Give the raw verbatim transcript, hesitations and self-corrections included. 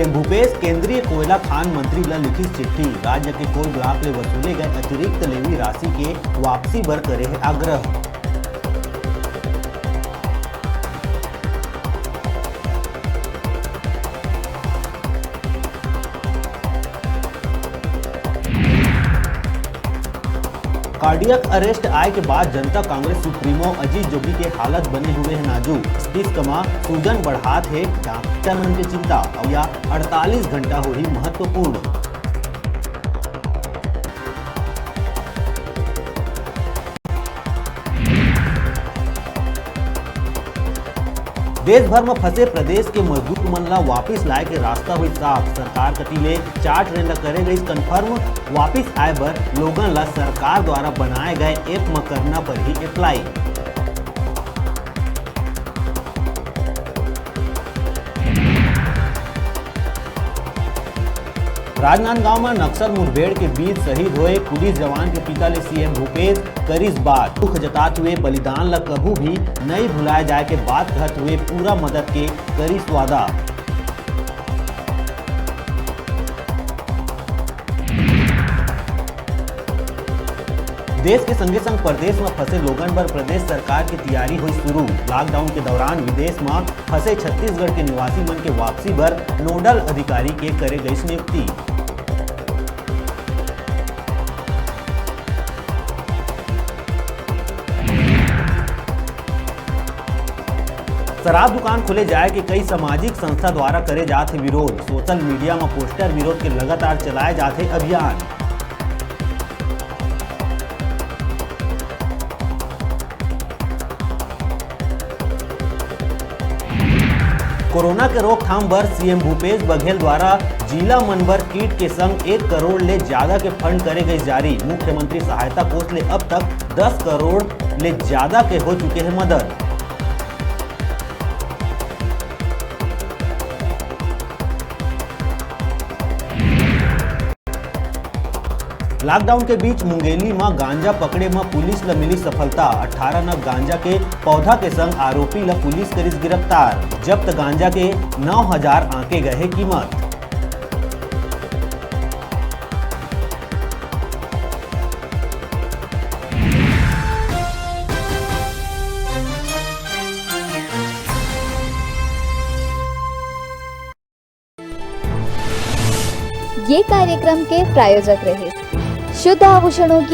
भूपेश केंद्रीय कोयला खान मंत्री ल लिखिस चिट्ठी, राज्य के कोल ब्लॉक ले वसूले गए अतिरिक्त लेवी राशि के वापसी बर करे हे आग्रह। कार्डियक अरेस्ट आए के बाद जनता कांग्रेस सुप्रीमो अजीत जोगी के हालत बने हुए हे नाजुक। मस्तिष्क म सूजन बढ़ात हे डॉक्टर मन के चिंता। अवइया अड़तालीस घंटा होही महत्वपूर्ण। देश भर म फंसे प्रदेश के मजदूर मन ला वापिस लाए के रास्ता होई साफ। सरकार कति ले चार ट्रेन ला करे गईस कन्फर्म। वापिस आए बर लोगन ला सरकार द्वारा बनाए गए ऐप म करना पड़ही अप्लाई। राजनांदगांव म नक्सल मुठभेड़ के बीच शहीद होए पुलिस जवान के पिता ले सीएम भूपेश करिस बात। दुख जतात हुए बलिदान ल कभू भी नइ भुलाए जाए के बात कहत हुए पूरा मदद के करिस वादा। देश के संगे संग प्रदेश म फंसे लोगन बर प्रदेश सरकार के तैयारी होई शुरू। लॉकडाउन के दौरान विदेश म फंसे छत्तीसगढ़ के निवासी मन के वापसी बर नोडल अधिकारी के करे गईस नियुक्ति। शराब दुकान खोले जाए के कई सामाजिक संस्था द्वारा करे जात हे विरोध। सोशल मीडिया म पोस्टर विरोध के लगातार चलाए जात हे अभियान। कोरोना के रोकथाम बर सीएम भूपेश बघेल द्वारा जिला मन बर किट के संग एक करोड़ ले ज्यादा के फंड करे गए जारी। मुख्यमंत्री सहायता कोष ले अब तक दस करोड़ ले ज्यादा के हो चुके हे मदद। लॉकडाउन के बीच मुंगेली म गांजा पकड़े म पुलिस ल मिली सफलता। अठारह नग गांजा के पौधा के संग आरोपी ल पुलिस करिस गिरफ्तार। जब्त गांजा के नौ हजार आंके गए हे कीमत। ये कार्यक्रम के प्रायोजक रहिस शुद्ध आभूषणों की